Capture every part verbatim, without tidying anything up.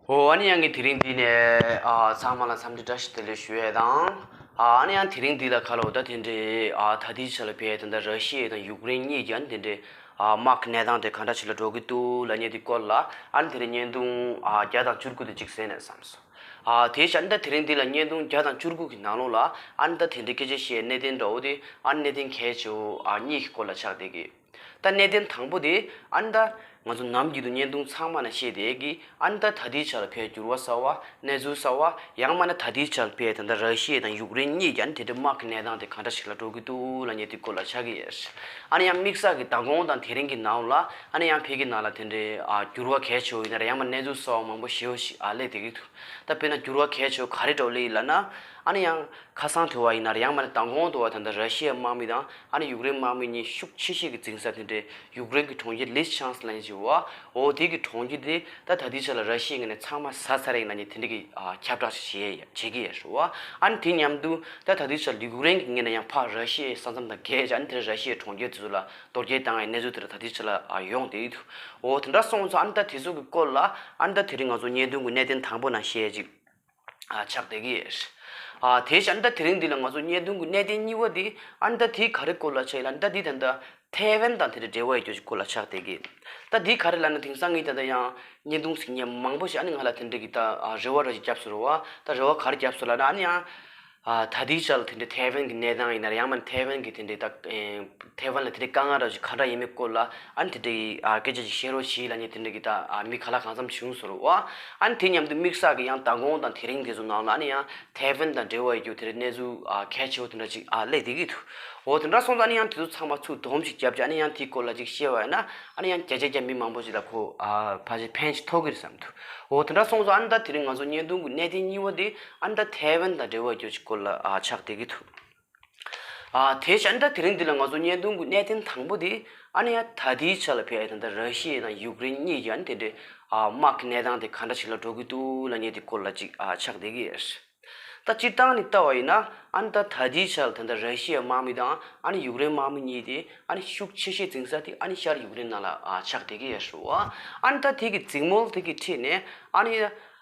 ཨོ་ཨ་ནི་ཡང་གི་དེ་རིང་འདི་ནས་ཨ་ཚང་མ་ལ་འཚམས་འདྲི་བཀྲ་ཤིས་བདེ་ལེགས་ཞུ་ཡས་དང་། ཨ་ཨ་ནི་ཡང་དེ་རིང་འདི་ལ་ཁ་ལོ་ད་དེ་འདྲའི་ཨ་ད་ལྟའི་ཆ་ལ་བལ་ད་ལྟ་ར་ཤི་ཡ་དང་ཡུཀ་རེན་གཉིས་ཀྱི་ཨ་ནི་དེ་འདྲའི་ཨ་དམག་གི་གནས་སྟངས་དེ་ག་འདྲ་ཞིག་ལ་འགྲོ་གི་འདུག་ལབ་མཁན་དེ་སྐོར་ལ་ཨ་ནི་དེ་རིང་བརྙན་ཐུང་ཨ་བརྒྱ་དང་བཅུ་དགུ་དེ་གཅིག་གསན་ནས་བསམ་སོང་། ཨ་དེ་བཞིན་ད་དེ་རིང་འདི་ལ་བརྙན་ཐུང་བརྒྱ་དང་བཅུ་དགུ་གི་ནང་ལོགས་ལ་ཨ་ནི་ད་དེ་འདྲའི་སྐད་ཆ་བཤད་གནད་དོན་འདྲ་བོ་དེ་ཨ་ནི་གནད་དོན་གལ་ཆེ་བོ་ཨ་གཉིས་ཀྱི་སྐོར་ལ་ཆགས་བསྡད་ཀྱི། ད་གནད་དོན་དང་པོ་དེ་ཨ་ནི་ད་ང་ཚོ་ནམ་རྒྱུན་དུ་བརྙན་ཐུང་ཚང་མ་ན་བཤད་བསྡད་ཀྱི་ཨ་ནི་ད་ད་ལྟའི་ཆར་བལ་འགྱུར་བ་གསར་བ་གནས་ཚུལ་གསར་བ་ཡང་མིན་ན་ད་ལྟའི་ཆར་བལ་ད་ལྟ་ར་ཤི་ཡ་དང་ཡུཀ་རེན་གཉིས་ཀྱི་ཨ་ནི་དེ་འདྲའི་དམག་གི་གནས་སྟངས་དེ་ག་འདྲ་ཞིག་ལ་འགྲོ་གི་འདུག་ལབ་མཁན་དེ་སྐོར་ལ་ཆགས་ཀྱི་ཡོད། ཨ་ནི་ཡང་དམིགས་བསལ་གྱི་མདང་དགོང་དང་དེ་རིང་གི་ནང་ལ་ཨ་ནི་ཡང་བལ་གྱི་ནང་ལ་དེ་འདྲའི་ཨ་འགྱུར་བ་གལ་ཆེ་བོ་ཡིན་ན་ར་ཡང་མིན་ན་གནས་ཚུལ་གསར་བ་མང་པོ་ཞེ་པོ་ཞིག་ཨ་སླེབས་བསྡད་ཀྱི་འདུག་ད་དཔེར་ན་འགྱུར་བ་གལ་ཆེ་བོ་ག་རེ་འདྲ་བོ་སླེབས་ཡིན་ལབ་ན་ཨ་ནི་ཡང་ཁ་སང་དུ་བ་ཡིན་ན་ར་ཡང་མིན་ན་མདང་དགོང་དུ་བ་ད་ལྟ་ར་ཤི་ཡའི་དམག་མི་དང་ཨ་ནི་ཡུཀ་རེན་དམག་མི་གཉིས་ཤུགས་ཆེ་ཤོས་ཀྱི་འཛིང་ས་དེ་འདྲའི་ཡུཀ་རེན་གྱི་གྲོང་ཁྱེར་ལི་སི་ཆང་སི་ལབ་མཁན་ཞིག་ཡོད་པ། འོ་དེ་གི་གྲོང་ཁྱེར་དེ་ད་ད་ལྟའི་ཆ་ལ་ར་ཤི་ཡའི་ངོས་ནས་ཚང་མ་ཟ་ཚར་ཡིན་ལབ་མཁན་དེ་འདྲ་གི་ཨ་ཁྱབ་བསྒྲགས་ཤིག་བྱེད་ཡ་བྱེད་ཀྱི་ཡོད་རེད་པ། ཨ་ནི་དེ་མཉམ་དུ་ད་ད་ལྟའི་ཆ་ལ་ཡུཀ་རེན་གྱི་ངོས་ནས་ཡང་ཕར་ར་ཤི་ཡའི་ས་མཚམས་དང་བརྒལ་བྱས་ཨ་ནི་དེ་ར་ཤི་ཡའི་གྲོང་ཁྱེར་དེ་ཚོ་ལ་གཏོར་རྒོལ་བཏང་ཡའི་གནས་ཚུལ་དེ་ལ་ད་ལྟའི་ཆ་ལ་ཨ་ཡོང་བསྡད་ཡོད་འདུག་འོ་དེ་འདྲ་སོང་ཙང་ཨ་ནི་ད་དེ་ཚོ་གི་སྐོར་ལ་ཨ་ནི་ད་དེ་རིང་ང་ཚོ་བརྙན་ཐུང་གི་གནད་དོན་དང་པོ་ནང་བཤད་ཅིག་ཨ་ཆགས་བསྡད་ཀྱི་ཡོད། ཨ་དེ་བཞིན་ད་དེ་རིང་འདི་ལ་ང་ཚོ་བརྙན་ཐུང་གི་གནད་དོན་གཉིས་པ་འདི་ཨ་ནི་ད་དེ་ག་རེ་སྐོར་ལ་ཆགས་ཡིན་ལབ་ན་ད་འདི་ད་ལྟ་ཐའེ་ཝན་དང་དེ་འདྲ་འབྲེལ་བ་ཡོད་རྒྱུ་ཞིག་སྐོར་ལ་ཆགས་བསྡད་ཀྱི། ད་འདི་ག་རེ་ལབ་ན་དེང་སང་ངས་ད་ལྟ་ཡང་བརྙན་ཐུང་གཟིགས་མཁན་མང་པོ་ཞིག་ཨ་ནི་ང་ལ་དེ་འདྲ་གི་ད་ཨ་རེ་བ་ར་ཞིག་བརྒྱབ་སོང་རེད་པ། ད་རེ་བ་ག་རེ་བརྒྱབ་སོང་ལབ་ན་ཨ་ནི་ཡང་ཨ་ད་ལྟའི་ཆ་ལ་དེ་འདྲ་ཐའེ་ཝན་གྱི་གནས་སྟངས་ཡིན་ན་ར་ཡང་མིན་ཐའེ་ཝན་གྱི་དེ་འདྲ་ད་ཨེ་ཐའེ་ཝན་ལ་དེ་འདྲའི་དཀའ་ངལ་ར་ཞིག་ག་འདྲ་ཡིན་མིན་སྐོར་ལ་ཨ་ནི་དེ་འདྲའི་ཨ་སྐད་ཆ་ཞིག་བཤད་རོགས་ཞུ་ལབ་མཁན་དེ་འདྲ་གི་ད་ཨ་མི་ག་ལ་གང་འཚམ་བྱུང་སོང་རེད་པ། ཨ་ནི་དེ་མཉམ་དུ་དམིགས་བསལ་གྱི་ཡང་མདང་དགོང་དང་དེ་རིང་དེ་ཚོ་ནང་ལ་ཨ་ནི་ཡང་ཐའེ་ཝན་དང་འབྲེལ་བ་ཡོད་རྒྱུ་དེ་འདྲའི་གནས་ཚུལ་ཨ་གལ་ཆེ་བོ་དེ་འདྲ་ཅིག་ཨ་སླེབས་བསྡད་ཀྱི་འདུག་འོ་དེ་འདྲ་སོང་ཙང་ཨ་ནི་ཡང་དེ་ཚོ་ཚང་མ་ཚུར་སྡོམ་ཞིག་བརྒྱབ་བྱས་ཨ་ནི་ཡང་དེའི་སྐོར་ལ་ཅིག་བཤད་པ་ཡིན་ན་ཨ་ནི་ཡང་བརྒྱ་ཆ་བརྒྱ་མི་མང་པོ་ཞིག་ལ་ཁོ་ཨ་ཕལ་ཆེར་ཕན་ཞིག་ཐོགས་ཀྱི་རེད་བསམ་འདུག་འོ་དེ་འདྲ་སོང་ཙང་ཨ་ནི་ད་དེ་རིང་ང་ཚོ་བརྙན་ཐུང་གི་གནད་དོན་གཉིས་པ་དེ་ཨ་ནི་ད་ཐའེ་ཝན་དང་འབྲེལ་བ་ཡོད་རྒྱུ་ཞིག་སྐོར་ལ་ཨ་ཆགས་བསྡད་ཀྱི་འདུག་ཨ་དེ་བཞིན་ད་དེ་རིང་འདི་ལ་ང་ཚོ་བརྙན་ཐུང་གི་གནད་དོན་དང་པོ་དེ་ཨ་ནི་ཡང་ད་ལྟའི་ཆ་ལ་བལ་ད་ལྟ་ར་ཤི་ཡ་དང་ཡུཀ་རེན་གཉིས་ཀྱི་ཨ་ནི་དེ་འདྲའི་ཨ་དམག་གི་གནས་སྟངས་དེ་ག་འདྲ་ཞིག་ལ་འགྲོ་གི་འདུག་ལབ་མཁན་དེ་སྐོར་ལ་ཅིག་ཨ་ཆགས་བསྡད་ཀྱི་ཡོད། ད་སྤྱིར་བཏང་ནས་ལྟ་བ་ཡིན་ན་ཨ་ནི་ད་ད་ལྟའི་ཆ་ལ་ད་ལྟ་ར་ཤི་ཡའི་དམག་མི་དང་ཨ་ནི་ཡུཀ་རེན་དམག་མི་གཉིས་དེ་ཨ་ནི་ཤུགས་ཆེ་ཤོས་འཛིང་ས་དེ་ཨ་ནི་ཤར་ཡུཀ་རེན་ནང་ལ་ཨ་ཆགས་བསྡད་ཀྱི་ཡོད་རེད་པ། ཨ་ནི་ད་དེ་གི་འཛིང་མོལ་དེ་གི་འཁྲིས་ནས་ཨ་ནི་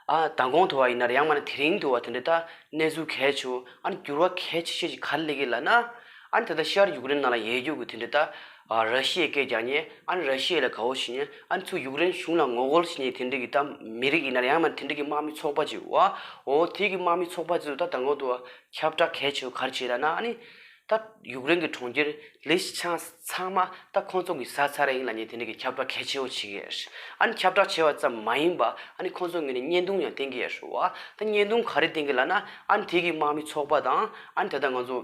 ཨ་མདང་དགོང་དུ་བ་ཡིན་ན་ར་ཡང་མིན་ན་དེ་རིང་དུ་བ་དེ་འདྲ་ད་གནས་ཚུལ་གལ་ཆེ་བོ་ཨ་ནི་འགྱུར་བ་གལ་ཆེ་ཤོས་ཤིག་ག་རེ་སླེབས་ཀྱི་ལབ་ན། ཨ་ནི་ད་ལྟ་ཤར་ཡུཀ་རེན་ནང་ལ་ཡོད་རྒྱུ་གི་དེ་འདྲ་ད་ཨ་ར་ཤི་ཡའི་སྐད་རྒྱག་མཁན་ཨ་ནི་ར་ཤི་ཡ་ལ་དགའ་བོ་བྱེད་མཁན་ཨ་ནི་ཚུར་ཡུཀ་རེན་གཞུང་ལ་ངོ་རྒོལ་བྱེད་མཁན་དེ་འདྲ་གི་ད་མི་རིགས་ཡིན་ན་ར་ཡང་མིན་ན་དེ་འདྲ་གི་དམག་མི་ཚོགས་པ་ཅིག་ཡོད་པ། འོ་དེ་གི་དམག་མི་ཚོགས་པ་ཚོས་ད་མདང་དགོང་དུ་བ་ཁྱབ་བསྒྲགས་གལ་ཆེ་བོ་ག་རེ་བྱས་ལབ་ན་ཨ་ནི། ད་ཡུཀ་རེན་གྱི་གྲོང་ཁྱེར་ལི་སི་ཆང་སི་ཚང་མ་ད་ཁོང་ཚོ་གིས་ཟ་ཚར་ཡིན་ལབ་མཁན་དེ་འདྲ་གི་ཁྱབ་བསྒྲགས་གལ་ཆེ་བོ་བྱེད་ཀྱི་ཡོད། ཨ་ནི་ཁྱབ་བསྒྲགས་བྱས་པ་ཙམ་མ་ཡིན་པ་ཨ་ནི་ཁོང་ཚོ་ངོས་ནས་བརྙན་ཐུང་ཡང་བསྟན་གྱི་ཡོད་རེད་པ། ད་བརྙན་ཐུང་ག་རེ་བསྟན་གྱི་ལབ་ན་ཨ་ནི་དེ་གི་དམག་མི་ཚོགས་པ་དང་ཨ་ནི་ད་ལྟ་ང་ཚོ་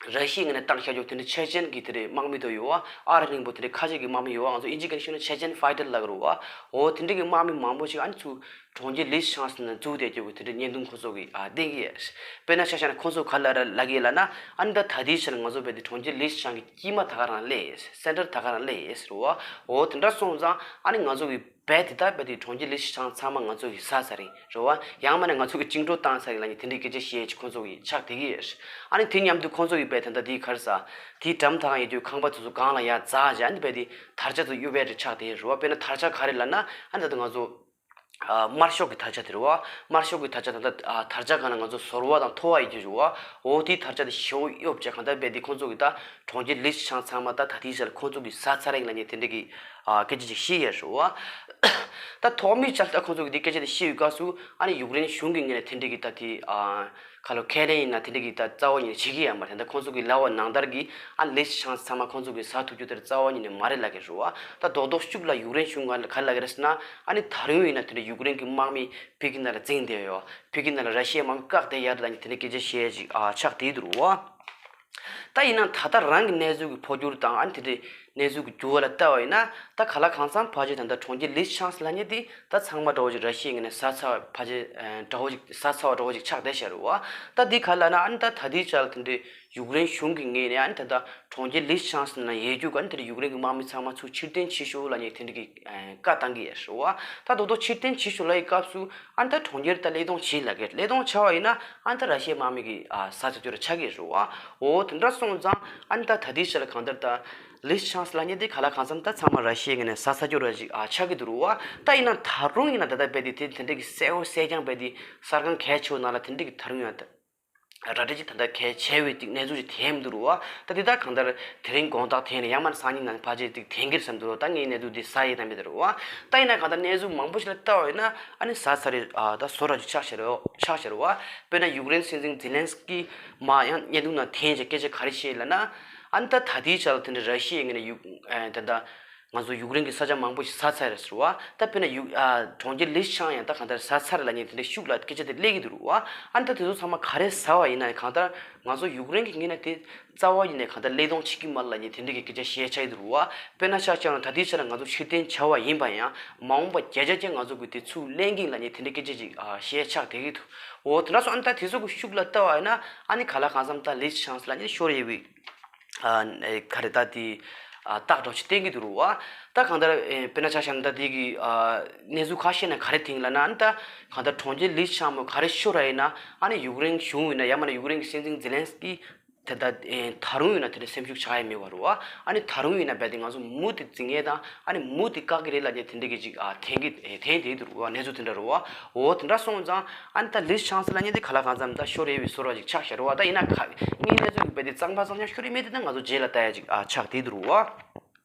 ར་ཤི་ཡའི་ངོས་ནས་བཏང་བཞག་རྒྱུ་དེ་འདྲ་ཆེ་ཆེན་གྱི་དེ་འདྲའི་དམག་མི་དེ་ཡོད་པ། ཨ་རི་རིང་པོ་དེ་འདྲའི་ཁ་ཤས་ཀྱི་དམག་མི་ཡོད་པ། ང་ཚོ་དབྱིན་ཇི་སྐད་ནས་ཞུས་ན་ཆེ་ཆེན་ཕའི་ཊར་ལབ་ཀྱི་རེད་པ། འོ་དེ་འདྲ་གི་དམག་མི་མང་པོ་ཞིག་ཨ་ནི་ཚུར་གྲོང་ཁྱེར་ལི་སི་ཆང་སི་ནང་འཛུལ་བསྡད་རྒྱུ་དེ་འདྲའི་བརྙན་ཐུང་ཁོ་ཚོ་གིས་ཨ་བསྟན་གྱི་ཡོད། དཔེར་ན་ཆ་བཞག་ན་ཁོ་ཚོ་ག་རེ་ལབ་ཀྱི་ཡོད་ལབ་ན་ཨ་ནི་ད་ད་ལྟའི་ཆར་ང་ཚོ་བལ་དེ་གྲོང་ཁྱེར་ལི་སི་ཆང་གི་དཀྱིལ་མ་ད་ག་རང་སླེབས་ཡོད། སེན་ཊར་ད་ག་རང་སླེབས་ཡོད་ཟེར་བ། འོ་དེ་འདྲ་སོང་ཙང་ཨ་ནི་ང་ཚོ་གི་བལ་དེ་ད་བལ་དེ་གྲོང་ཁྱེར་ལི་སི་ཆང་ཚང་མ་ང་ཚོ་གིས་ཟ་ཚར་ཡིན་རེད་བ། ཡང་མིན་ན་ང་ཚོ་གིས་བཅིངས་འགྲོལ་བཏང་ཚར་ཡིན་ལབ་མཁན་དེ་འདྲའི་སྐད་ཆ་བཤད་ཅིག་ཁོ་ཚོ་གིས་ཆགས་བསྡད་ཀྱི་ཡོད། ཨ་ནི་དེ་མཉམ་དུ་ཁོ་ཚོ་གིས་བལ་ད་ད་དེའི་ག་རེ་ཟ་དེའི་འགྲམ་ད་ག་ཡོད་རྒྱུ་ཁང་པ་དེ་ཚོ་སྒང་ལ་ཡར་འཛེགས་བྱས་ཨ་ནི་བལ་དེ་དར་ཆ་དེ་གཡོ་བའི་རེ་ཆགས་བསྡད་ཡོད་རེད་བ། དཔེར་ན་དར་ཆ་ག་རེ་ལབ་ན་ཨ་ནི་ད་ལྟ་ང་ཚོ། ཨ་དམར་ཤོག་གི་དར་ཆ་དེ་རེད་བ། དམར་ཤོག་གི་དར་ཆ་ད་ལྟ་ཨ་དར་ཆ་སྒང་ལ་ང་ཚོ་ཟོར་བ་དང་ཐོ་བ་ཡོད་རྒྱུ་རེད་བ། འོ་དེའི་དར་ཆ་དེ་ཞེ་པོ་གཡོ་བྱས་གང་ལྟར་བལ་དེ་ཁོང་ཚོ་གིས་ད་གྲོང་ཁྱེར་ལི་སི་ཆང་ཚང་མ་ད་ད་ལྟའི་ཆར་ཁོང་ཚོ་གིས་ཟ་ཚར་ཡིན་ལབ་མཁན་དེ་འདྲ་གི་ཨ་སྐད་ཆ་ཅིག་བཤད་ཡོད་རེད་བ། ད་ཐོག་མའི་ཆར་ད་ཁོང་ཚོ་གིས་དེ་སྐད་ཆ་དེ་བཤད་ཡོད་སྐབས་སུ་ཨ་ནི་ཡུཀ་རེན་གཞུང་གི་ངོས་ནས་དེ་འདྲ་གི་ད་དེ་ཨ། ཁ་ལོ་ཁས་ལེན་ཡིན་ན་དེ་འདྲ་གི་ད་རྩ་བ་ཉིད་ནས་བྱེད་ཀྱི་ཡོད་མ་རེད། ད་ཁོང་ཚོ་གི་ལབ་པ་ནང་ལྟར་གྱི་ཨ་ལི་སི་ཆང་ཚང་མ་ཁོང་ཚོ་གི་ཟ་ཐུབ་རྒྱུ་དེར་རྩ་བ་ཉིད་ནས་མ་རེད་ལབ་ཀྱི་རེད་བ། ད་རྡོག་རྡོག་ཤུགས་ལ་ཡུཀ་རེན་གཞུང་ག་ལ་ག་རེ་ལབ་ཀྱི་རེད་ཟེར་ན་ཨ་ནི་ད་རུང་ཡིན་ན་དེ་འདྲ་ཡུཀ་རེན་གྱི་དམག་མི་བོད་ཀྱི་ནང་ལ་འཛིང་བསྡད་ཡོད། བོད་ཀྱི་ནང་ལ་ར་ཤི་ཡའི་དམག་མི་བཀག་བསྡད་ཡོད་རེད་ལབ་ནས་དེ་འདྲ་སྐད་ཆ་བཤད་ཅིག་ཨ་ཆགས་བསྡད་འདུག་རེད་བ། ད་ཡིན་ན་ད་ལྟ་རང་གི་གནས་ཚུལ་གྱི་འཕོ་འགྱུར་དང་ཨ་ནི་དེ་འདྲའི་གནས་ཚུལ་གྱི་འགྱུར་བ་ལ་བལྟ་བ་ཡིན་ན་ད་ག་ལ་གང་འཚམ་ཕལ་ཆེར་ད་ལྟ་གྲོང་ཁྱེར་ལི་སི་ཆང་སི་ལབ་མཁན་དེ་ད་ཚང་མ་འདྲ་བོ་ཅིག་ར་ཤི་ཡའི་ངོས་ནས་ཟ་ཚར་བ་ཕལ་ཆེར་འདྲ་བོ་ཅིག་ཟ་ཚར་བ་འདྲ་བོ་ཅིག་ཆགས་བསྡད་བཞག་རེད་བ། ད་འདི་ག་ལ་ན་ཨ་ནི་ད་ད་ལྟའི་ཆར་དེ་འདྲའི་ཡུཀ་རེན་གཞུང་གི་ངོས་ནས་ཨ་ནི་ད་ལྟ་གྲོང་ཁྱེར་ལི་སི་ཆང་སི་ནང་ཡོད་རྒྱུ་ག་ཨ་ནི་དེ་འདྲའི་ཡུཀ་རེན་གྱི་དམག་མི་ཚང་མ་ཚུར་ཕྱིར་འཐེན་བྱེད་ཤོག་ལབ་མཁན་དེ་འདྲ་གི་བཀའ་བཏང་གི་ཡོད་རེད་བ། ད་རྡོག་རྡོག་ཕྱིར་འཐེན་བྱེད་ཤོག་ལབ་ཡི་སྐབས་སུ་ཨ་ནི་ད་གྲོང་ཁྱེར་ད་ཀླད་སྟོང་བྱེད་ལབ་ཀྱི་རེད། ཀླད་སྟོང་བྱས་པ་ཡིན་ན་ཨ་ནི་ད་ར་ཤི་ཡའི་དམག་མི་གིས་ཨ་ཟ་ཚར་རྒྱུ་རེད་ཆགས་ཀྱི་རེད་བ། འོ་དེ་འདྲ་སོང་ཙང་ཨ་ནི་ད་ད་ལྟའི་ཆར་གང་ལྟར་ད་ ལིས་ཆང་སི་ལབ་མཁན་དེ་ག་ལ་གང་འཚམ་ད་ཚང་མ་ར་ཤི་ཡའི་ངོས་ནས་ཟ་ཚར་རྒྱུ་ར་ཅིག་ཨ་ཆགས་ཀྱི་འདུག་རུ་བ། ད་ཡིན་ན་ད་རུང་ཡིན་ན་ད་ལྟ་རྦད་དེ་དེ་དེ་འདྲ་གི་གསལ་བོ་གསལ་རྐྱང་རྦད་དེ་གསར་ཁང་གལ་ཆེ་བོ་ནང་ལ་དེ་འདྲ་གི་ད་རུང་ཡང་ར་སྤྲོད་ཅིག་ད་ལྟ་གལ་ཆེ་བའི་ཅིག་གནས་ཚུལ་ཅིག་ཐོན་མི་འདུག་རུ་བ། ད་དེ་ད་གང་ལྟར་དེ་རིང་དགོང་དག་ཐོན་ནས་ཡང་མ་སང་ཉིན་ནང་ཕལ་ཆེར་ཅིག་ཐོན་གྱི་རེད་བསམ་འདུག་རུ། ད་ངས་གནས་ཚུལ་འདི་ཟ་ཡི་ད་མེད་རུ་བ། ད་ཡིན་ན་གང་ལྟར་གནས་ཚུལ་མང་པོ་ཞིག་ལ་ལྟ་བ་ཡིན་ན་ཨ་ནི་ཟ་ཚར་རེད། ཨ་ད་བཟོ་འདྲ་ཅིག་ཆགས་ཤག་རུ་ཆགས་ཤག་རུ་བ། དཔེར་ན་ཡུཀ་རེན་སྲིད་འཛིན་ཛེ་ལན་སི་ཀི་མ་ཡང་བརྙན་ཐུང་ནང་ཐོན་བྱས་སྐད་ཆ་ག་རེ་བཤད་ལབ་ན། ཨ་ནི་ད་ད་ལྟའི་ཆ་ལ་དེ་འདྲ་ར་ཤི་ཡའི་ངོས་ནས་ཡུ་ཨ་ད་ལྟ་ང་ཚོ་ཡུཀ་རེན་གྱི་ས་ཆ་མང་པོ་ཞིག་ཟ་ཚར་རེད་ཟེར་བ། ད་དཔེར་ན་ཡུ་ཨ་གྲོང་ཁྱེར་ལིས་ཆང་ཡང་ད་གང་ལྟར་ཟ་ཚར་ལབ་མཁན་དེ་འདྲ་ཤུགས་ལ་སྐད་ཆ་དེ་སླེབས་ཀྱི་འདུག་རུ་བ། ཨ་ནི་ད་དེ་ཚོ་ཚང་མ་ག་རེ་ཟ་བ་ཡིན་ན་གང་ལྟར་ང་ཚོ་ཡུཀ་རེན་གྱི་ངོས་ནས་དེ་རྩ་བ་ཡིན་ནས་གང་ལྟར་བློས་གཏོང་བྱེད་ཀྱི་མ་རེད་ལབ་མཁན་དེ་འདྲ་གི་སྐད་ཆ་བཤད་ཆགས་ཀྱི་འདུག་རུ་བ། དཔེར་ན་ཆ་བཞག་ན་ད་ལྟའི་ཆ་ལ་ང་ཚོ་ཕྱིར་འཐེན་བྱ་བ་ཡིན་པ་ཡང་མ་འོངས་པ་བརྒྱ་ཆ་བརྒྱ་ང་ཚོ་གི་དེ་ཚུར་ལེན་གྱི་ཡིན་ལབ་མཁན་དེ་འདྲ་སྐད་ཆ་ཅིག་ཨ་བཤད་ཆགས་བསྡད་ཀྱི་འདུག་འོ་དེ་འདྲ་སོང་ཨ་ནི་ད་དེ་ཚོ་གི་ཤུགས་ལ་ལྟ་བ་ཡིན་ན་ཨ་ནི་ག་ལ་གང་འཚམ་ད་ལིས་ཆང་སི་ལབ་མཁན་ཤོར་ཡོད་པའི། ཨ་ག་རེ་ད་དེ་ཨ་རྟགས་འདྲ་ཅིག་བསྟན་གྱི་འདུག་རུ་བ། ད་གང་ལྟར་ཨེ་དཔེར་ན་ཆ་བཞག་ན་ད་དེ་གི་ཨ་གནས་ཚུལ་ཁ་ཤས་ནང་ག་རེ་ཐོན་ལབ་ན་ཨ་ནི་ད་གང་ལྟར་གྲོང་ཁྱེར་ལིས་ཆང་མོ་ག་རེ་ཤོར་ར་ཡིན་ན་ཨ་ནི་ཡུཀ་རེན་གཞུང་ཡིན་ན་ཡང་མིན་ན་ཡུཀ་རེན་གྱི་སྲིད་འཛིན་ཛེ་ལན་སི་ཀི་དེ་ད་ཨེ་ད་རུང་ཡིན་ན་དེ་འདྲ་སེམས་ཤུགས་ཆག་ཡ་མེད་པ་རུ་བ། ཨ་ནི་ད་རུང་ཡིན་ན་རྦད་དེ་ང་ཚོ་མུ་མཐུད་འཛིང་ཡས་དང་ཨ་ནི་མུ་མཐུད་བཀག་གི་རེད་ལབ་མཁན་དེ་འདྲ་གི་ཅིག་ཨ་ཐོན་གྱི་ཨེ་ཐོན་བསྡད་འདུག་རུ་བ། གནས་ཚུལ་དེ་འདྲ་རུ་བ། འོ་དེ་འདྲ་སོང་ཙང་ཨ་ནི་ད་ལིས་ཆང་སི་ལབ་མཁན་དེ་ག་ལ་གང་འཚམ་ད་ཤོར་ཡོད་པའི་བཟོ་འདྲ་ཅིག་ཆགས་ཤག་རུ་བ། ད་ཡིན་ན་ག་ངའི་གནས་ཚུལ་གྱི་རྦད་དེ་གཙང་མ་གཙང་རྐྱང་ཤོར་ཡོད་མེད་དེ་ད་ང་ཚོ་རྗེས་ལ་ལྟ་ཡ་ཅིག་ཨ་ཆགས་བསྡད་འདུག་རུ་བ།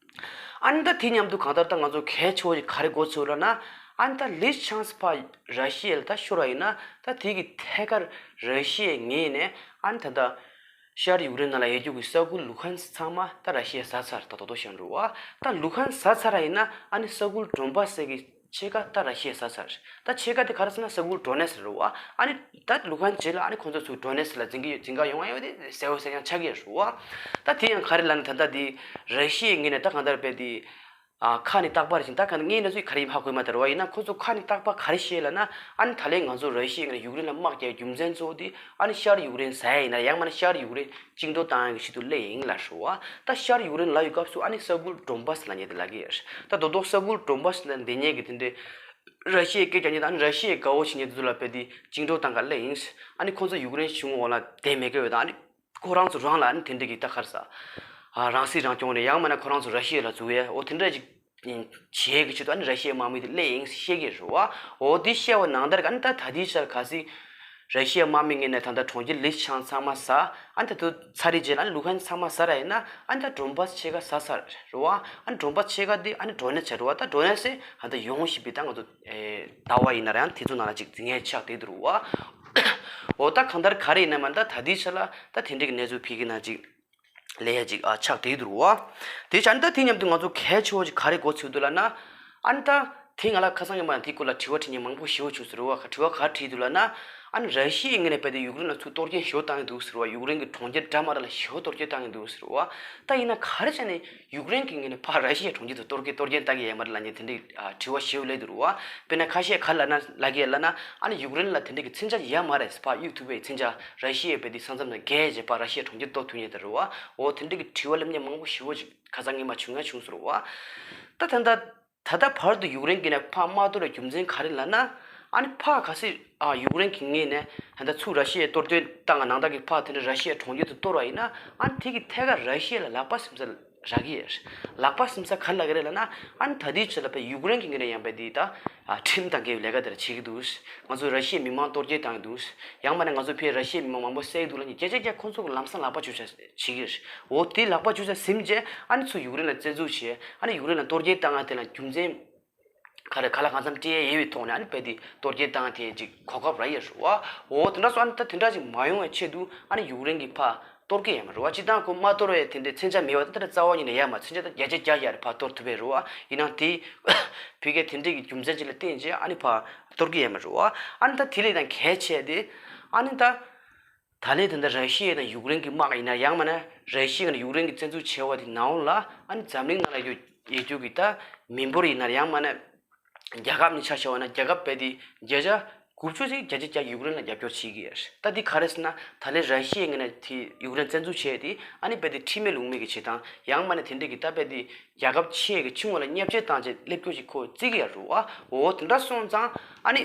ཨ་ནི་ད་དེ་མཉམ་དུ་གང་ལྟར་ད་ང་ཚོ་གལ་ཆེ་བོ་ཞིག་ག་རེ་གོ་ཚོད་ལབ་ན། ཨ་ནི་ད་ལིས་ཆང་སི་ཕར་ར་ཤི་ཡ་ལ་ད་ཤོར་བ་ཡིན་ན་ད་དེ་གི་ཐད་ཀར་ར་ཤི་ཡའི་ངོས་ནས་ཨ་ནི་ད་ད་ཤར་ཡུཀ་རེན་ནང་ལ་ཡོད་རྒྱུ་གི་ས་ཁུལ་ལུ་ཧན་སི་ཚང་མ་ད་ར་ཤི་ཡས་ཟ་ཚར། ད་དོ་དོ་བཤད་འགྲོ་བ་ད་ལུ་ཧན་སི་ཟ་ཚར་བ་ཡིན་ན་ཨ་ནི་ས་ཁུལ་ཌོན་བྷ་སི་གི་ཕྱེད་ཀ་ད་ར་ཤི་ཡས་ཟ་ཚར། ད་ཕྱེད་ཀ་དེ་ག་རེ་ཟེར་ན་ས་ཁུལ་ཌོ་ནེ་སི་རེད་བ། ཨ་ནི་ད་ལུ་ཧན་སི་རྗེས་ལ་ཨ་ནི་ཁོང་ཚོ་ཚུར་ཌོ་ནེ་སི་ལ་འཛིན་གི་འཛིན་ག་ཡོང་ཡ་ཡོད་དེ་གསལ་བོ་གསལ་རྐྱང་ཆགས་ཀྱི་རེད་བ། ད་དེ་ཡང་ག་རེ་ལབ་ན་ད་ལྟ་དེ་ར་ཤི་ཡའི་ངོས་ནས་ད་གང་ལྟར་རྦད་དེ་ཨ་ཁ་ནས་རྟག་པར་བཞིན་ད་གང་ངས་ན་ཚོས་ག་རེ་ཡིན་ཧ་གོ་མ་ཐལ་བ་ཡིན་ན་ཁོ་ཚོ་ཁ་ནས་རྟག་པར་ག་རེ་བཤད་ལབ་ན། ཨ་ནི་ད་ལན་ང་ཚོ་ར་ཤི་ཡའི་ངོས་ནས་ཡུཀ་རེན་ལ་དམག་རྒྱག་རྒྱུ་མཚན་གཙོ་བོ་དེ་ཨ་ནི་ཤར་ཡུཀ་རེན་ཟ་ཡ་ཡིན་ན་ཡང་མིན་ན་ཤར་ཡུཀ་རེན་བཅིངས་འགྲོལ་བཏང་ཡ་གི་ཆེད་དུ་སླེབས་ཡིན་ལབ་ཤོག་བ། ད་ཤར་ཡུཀ་རེན་ལབ་ཡོད་སྐབས་སུ་ཨ་ནི་ས་ཁུལ་ཌོན་བྷ་སི་ལབ་མཁན་དེ་ལབ་ཀྱི་ཡོད། ད་རྡོག་རྡོག་ས་ཁུལ་ཌོན་བྷ་སི་ལ་འདི་ཉེ་གི་དེ་འདྲའི་ར་ཤི་ཡའི་སྐད་རྒྱག་མཁན་དང་ཨ་ནི་ར་ཤི་ཡའི་དགའ་བོ་བྱེད་མཁན་དེ་ཚོ་ལ་རྦད་དེ་བཅིངས་འགྲོལ་བཏང་ག་སླེབས་ཡིན། ཨ་ནི་ཁོང་ཚོ་ཡུཀ་རེན་གཞུང་འོག་ལ་བསྡད་མེད་ཀྱི་ཡོད་དང་ཨ་ནི་ཁོ་རང་ཚོ་རང་ལ་ཨ་ནི་དེ་འདྲ་གི་ད་ག་རེ་ཟ། ཨ་རང་སྲིད་རང་སྐྱོང་ནས་ཡང་མིན་ན་ཁོ་རང་ཚོ་ར་ཤི་ཡ་ལ་འཛུལ་ཡས་འོ་དེ་འདྲ་ཅིག་བྱེད་ཀྱི་ཆེད་དུ་ཨ་ནི་ར་ཤི་ཡའི་དམག་མི་དེ་སླེབས་ཡིན་བཤད་ཀྱི་རེད་བ། འོ་དེ་བཤད་པ་ནང་ལྟར་གྱི་ཨ་ནི་ད་ད་ལྟའི་ཆར་གལ་སྲིད་ར་ཤི་ཡའི་དམག་མི་ངོས་ནས་ད་ལྟ་གྲོང་ཁྱེར་ལིས་ཆང་ཚང་མ་ཟ། ཨ་ནི་ད་དུ་ཚར་རེ་རྗེས་ལ་ཨ་ནི་ལུ་ཧན་ཚང་མ་ཟ་ར་ཡིན་ན་ཨ་ནི་ད་ཌོན་བྷ་སི་ཕྱེད་ཀ་ཟ་ས་རེད་བ། ཨ་ནི་ཌོན་བྷ་སི་ཕྱེད་ཀ་དེ་ཨ་ནི་ཌོ་ནེ་སི་རེད་བ། ད་ཌོ་ནེ་སི་ཨ་ནི་ད་ཡོང་བཞིན་པའི་ད་ང་ཚོ་ཨེ་ཟླ་བ་ཡིན་ན་ར་ཡང་དེ་ཚོ་ནང་ལ་ཅིག་འཛིང་ཡས་ཆགས་བསྡད་འདུག་རུ་བ། འོ་ད་གང་ལྟར་ག་རེ་ཡིན་ན་མ་ད་ད་ལྟའི་ཆ་ལ་ད་དེ་འདྲའི་གི་གནས་ཚུལ་ཕ་གི་ནང་ཅིག་ལས་ཡ་ཅིག་ཨ་ཆགས་བསྡད་འདུག་རུ་བ། དེ་ཆ་ཨ་ནི་ད་དེ་མཉམ་དུ་ང་ཚོ་གལ་ཆེ་བོ་ཅིག་ག་རེ་གོ་ཚོད་འདུག་ལབ་ན། ཨ་ནི་ད་དེ་ང་ལ་ཁ་སང་ཉིན་མ་དེའི་སྐོར་ལ་དྲི་བ་དྲིས་མཁན་མང་པོ་ཞེ་པོ་བྱུང་ཟེར་བ། དྲི་བ་ག་རེ་དྲིས་འདུག་ལབ་ན། ཨ་ནི་ར་ཤི་ཡའི་ངོས་ནས་རྦད་དེ་ཡུཀ་རེན་ལ་ཚུར་གཏོར་སྐྱོན་ཞེ་པོ་བཏང་གི་འདུག་ཟེར་བ། ཡུཀ་རེན་གྱི་གྲོང་ཁྱེར་འདྲ་མི་འདྲ་ལ་ཞེ་པོ་གཏོར་སྐྱོན་བཏང་གི་འདུག་ཟེར་བ། ད་ཡིན་ན་ག་རེ་བྱས་ནས་ཡུཀ་རེན་གྱི་ངོས་ནས་ཕར་ར་ཤི་ཡའི་གྲོང་ཁྱེར་དུ་གཏོར་སྐྱོན་གཏོར་སྐྱོན་བཏང་གི་ཡོད་མ་རེད་ལབ་མཁན་དེ་འདྲའི་ཨ་དྲི་བ་ཞེ་པོ་སླེབས་འདུག་རུ་བ། དཔེར་ན་ཁ་ཤས་ག་རེ་ལབ་ན་ལབ་ཀྱི་ཡོད་ལབ་ན། ཨ་ནི་ཡུཀ་རེན་ལ་དེ་འདྲའི་གི་མཚོན་ཆ་ཡོད་མ་རེད། ཕར་གཡུག་ཐུབ་པའི་མཚོན་ཆ་ར་ཤི་ཡའི་རྦད་དེ་ས་མཚམས་ནང་བརྒལ་བྱས་ཕར་ར་ཤི་ཡའི་གྲོང་ཁྱེར་གཏོར་ཐུབ་མཁན་དེ་རུ་བ། འོ་དེ་འདྲའི་གི་དྲི་བ་སླེབས་མཁན་མང་པོ་ཞེ་པོ་ཅིག་ཁ་སང་ཉིན་མ་བྱུང་ཡ་བྱུང་ཟེར་བ། ད་ད་ལྟ་ད་ལྟ་བར་དུ་ཡུཀ་རེན་གྱིས་ནས་ཕར་དམག་གཏོར་བའི་རྒྱུ་མཚན་ག་རེ་ལབ་ན། ཨ་ནི་ཕར་གལ་སྲིད་ཨ་ཡུཀ་རེན་གྱི་ངོས་ནས་ད་ལྟ་ཚུར་ར་ཤི་ཡའི་གཏོར་སྐྱོན་བཏང་བ་ནང་ལྟར་གྱི་ཕར་དེ་འདྲ་ར་ཤི་ཡའི་གྲོང་ཁྱེར་དུ་གཏོར་བ་ཡིན་ན། ཨ་ནི་དེ་གི་ཐད་ཀར་ར་ཤི་ཡ་ལ་ལག་པ་སིམ་ས་རག་གི་ཡོད། ལག་པ་སིམ་ས་ག་རེ་ལབ་ཀྱི་རེད་ལབ་ན། ཨ་ནི་ད་ལྟའི་ཆ་ལ་བས་ཡུཀ་རེན་གྱི་ངོས་ནས་ཡང་བས་དེ་ད་ཨ་ཁྲིམས་དང་འགལ་བའི་ལས་ཀ་དེ་འདྲ་བྱེད་ཀྱི་འདུག། ང་ཚོས་ར་ཤི་ཡའི་མི་མང་གཏོར་སྐྱོན་བཏང་གི་འདུག། ཡང་མིན་ན་ང་ཚོ་ཕར་ར་ཤི་ཡའི་མི་མང་མང་པོ་བསད་ཀྱི་འདུག་ལབ་ནས་བརྒྱ་ཆ་བརྒྱ་ཁོང་ཚོ་གི་ལམ་སང་ལག་པ་འཇུ་ས་བྱེད་ཀྱི་ཡོད། འོ་དེ་ལག་པ་འཇུ་ས་ཟིན་རྗེས་ཨ་ནི་ཚུར་ཡུཀ་རེན་ལ་བཙན་འཛུལ་བྱས། ཨ་ནི་ཡུཀ་རེན་ལ་གཏོར་སྐྱོན་བཏང་ཡ་དེ་ལ་རྒྱུ་མཚན་ག་རེ་ག་ལ་གང་འཚམ་སྤྲད་ཡས་ཡོད་པའི་ཐོག་ནས་ཨ་ནི་རྦད་དེ་གཏོར་སྐྱོན་བཏང་ཡ་དེ་ཅིག་གོ་སྐབས་རག་ཡས་རེད་བ། འོ་དེ་འདྲ་སོང་ཨ་ནི་ད་དེ་འདྲ་ཅིག་མ་ཡོང་བའི་ཆེད་དུ་ཨ་ནི་ཡུཀ་རེན་གྱིས་ཕར་གཏོར་གྱི་ཡོད་མ་རེད་བ། སྤྱིར་བཏང་ཁོ་དམག་གཏོར་བའི་དེ་འདྲའི་མཚོན་ཆ་མེད་པ་ད་ལྟ་རྩ་བ་ཉིད་ནས་ཡོད་མ་རེད། མཚོན་ཆ་ད་བརྒྱ་ཆ་བརྒྱ་ཡོད་རེད། ཕར་གཏོར་ཐུབ་པ་རེད་བ། ཡིན་ནའང་དེ་ཕ་གིའི་དེ་འདྲའི་གི་རྒྱུ་མཚན་ཅིག་ལ་བརྟེན་བྱས་ཨ་ནི་ཕར་གཏོར་གྱི་ཡོད་མ་རེད་བ། ཨ་ནི་ད་དེ་ལས་ད་གལ་ཆེ་དེ་ཨ་ནི་ད། ད་ལན་དེ་འདྲ་ར་ཤི་ཡ་དང་ཡུཀ་རེན་གྱི་དམག་ཡིན་ན་ཡང་མིན་ན་ར་ཤི་ཡ་དང་ཡུཀ་རེན་གྱི་བཙན་འཛུལ་བྱས་པ་དེ་ནང་ལ་ཨ་ནི་འཛམ་གླིང་ནང་ལ་ཡོད་ཡོད་རྒྱུ་གི་ད་མི་འབོར་ཡིན་ན་ཡང་མིན་ན་རྒྱལ་ཁབ་གཉིས་ཆ་བཞག་པ་ན་རྒྱལ་ཁབ་རྦད་དེ་བརྒྱ་ཆ་དགུ་བཅུ་ཞིག་བརྒྱ་ཆ་བརྒྱ་ཡུཀ་རེན་ལ་རྒྱབ་སྐྱོར་བྱེད་ཀྱི་ཡོད། ད་འདི་ག་རེ་ཟེར་ན་ད་ལན་ར་ཤི་ཡའི་ངོས་ནས་དེ་ཡུཀ་རེན་བཙན་འཛུལ་བྱས་ཏེ་ཨ་ནི་རྦད་དེ་ཁྲིམས་མེད་ལུགས་མེད་ཀྱི་བྱེད་སྟངས་ཡང་མིན་ན་དེ་འདྲ་གི་ད་རྦད་དེ་རྒྱལ་ཁབ་ཆེ་གི་ཆུང་བ་ལ་བརྙས་བཅོས་བཏང་བྱས་སླེབས་སྐྱོར་ཞིག་ཁོ་བརྩི་གི་ཡོད་རེད་བ། འོ་དེ་འདྲ་སོང་ཙང་ཨ་ནི།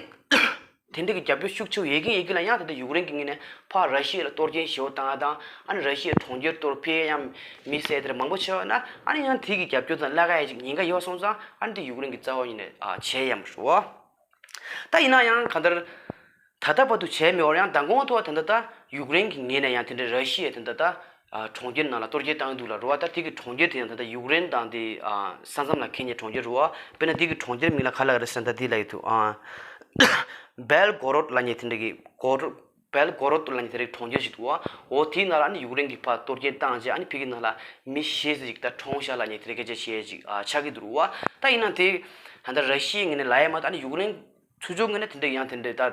དེ་འདྲ་གི་རྒྱབ་སྐྱོར་ཤུགས་ཆེ་བོ་ཡོད་ཀྱིན་ཡོད་ཀྱིན་ལ། ཡང་དེ་འདྲ་ཡུཀ་རེན་གྱི་ངོས་ནས་ཕར་ར་ཤི་ཡ་ལ་གཏོར་སྐྱོན་ཞེ་པོ་བཏང་ཡ་དང་། ཨ་ནི་ར་ཤི་ཡའི་གྲོང་ཁྱེར་གཏོར་ཕེབས་ཡ་ཡང་མི་བསད་དེ་འདྲ་མང་པོ་བྱས་པ་ན། ཨ་ནི་ཡང་དེ་གི་རྒྱབ་སྐྱོར་དང་གླ་ཁ་ཡ་ཅིག་ཉེན་ཁ་ཡོད་སོང་ཙང་། ཨ་ནི་དེ་ཡུཀ་རེན་གྱི་རྩ་བ་ཉིད་ནས་ཨ་བྱས་ཡ་མ་རེད་བ། ད་ཡིན་ན་ཡང་གང་ལྟར་ད་ལྟ་བར་དུ་བྱས་མེད་པར། ཡང་མདང་དགོང་ཐོག་ད་ལྟ་ད་ཡུཀ་རེན་གྱི་ངོས་ནས་ཡང་དེ་འདྲའི་ར་ཤི་ཡས་དེ་འདྲ་ད་ཨ་གྲོང་ཁྱེར་ནང་ལ་གཏོར་སྐྱོན་བཏང་གི་འདུག་ལ་རེད་བ། ད་དེ་གི་གྲོང་ཁྱེར་དེ་ཡང་ད་ལྟ་ཡུཀ་རེན་དང་དེ་ཨ་ས་མཚམས་ལ་འཁེལ་མཁན་གྲོང་ཁྱེར་རེད་བ། དཔེར་ན་དེ་གི་གྲོང་ཁྱེར་མིང་ལ་ག་ལབ་ཀྱི་རེད་ཟེར་ན། ད་དེ་ལབ་ཀྱི་འདུག་ཨ། བེལ་གོ་རོད་ལབ་མཁན་དེ་འདྲ་གི་གོ་རོད། བེལ་གོ་རོད་ལབ་མཁན་དེ་འདྲའི་གྲོང་ཁྱེར་ཞིག་འདུག་བ། འོ་དེའི་ནང་ལ་ཨ་ནི་ཡུཀ་རེན་གྱིས་ཕར་གཏོར་སྐྱོན་བཏང་རྗེས། ཨ་ནི་ཕ་གི་ནང་ལ་མི་བཞི་ཙམ་ཞིག་ད་གྲོངས་ཤག་ལབ་མཁན་དེ་འདྲའི་སྐད་ཆ་བཤད་ཅིག་ཨ་ཆགས་ཀྱི་འདུག་རེད་བ། ད་ཡིན་ན་དེ་ད་ལྟ་ར་ཤི་ཡའི་ངོས་ནས་ལབ་ཡ་མ་གཏོགས། ཨ་ནི་ཡུཀ་རེན་ཚུར་ཕྱོགས་ངོས་ནས་དེ་འདྲ་ཡང་དེ་འདྲ་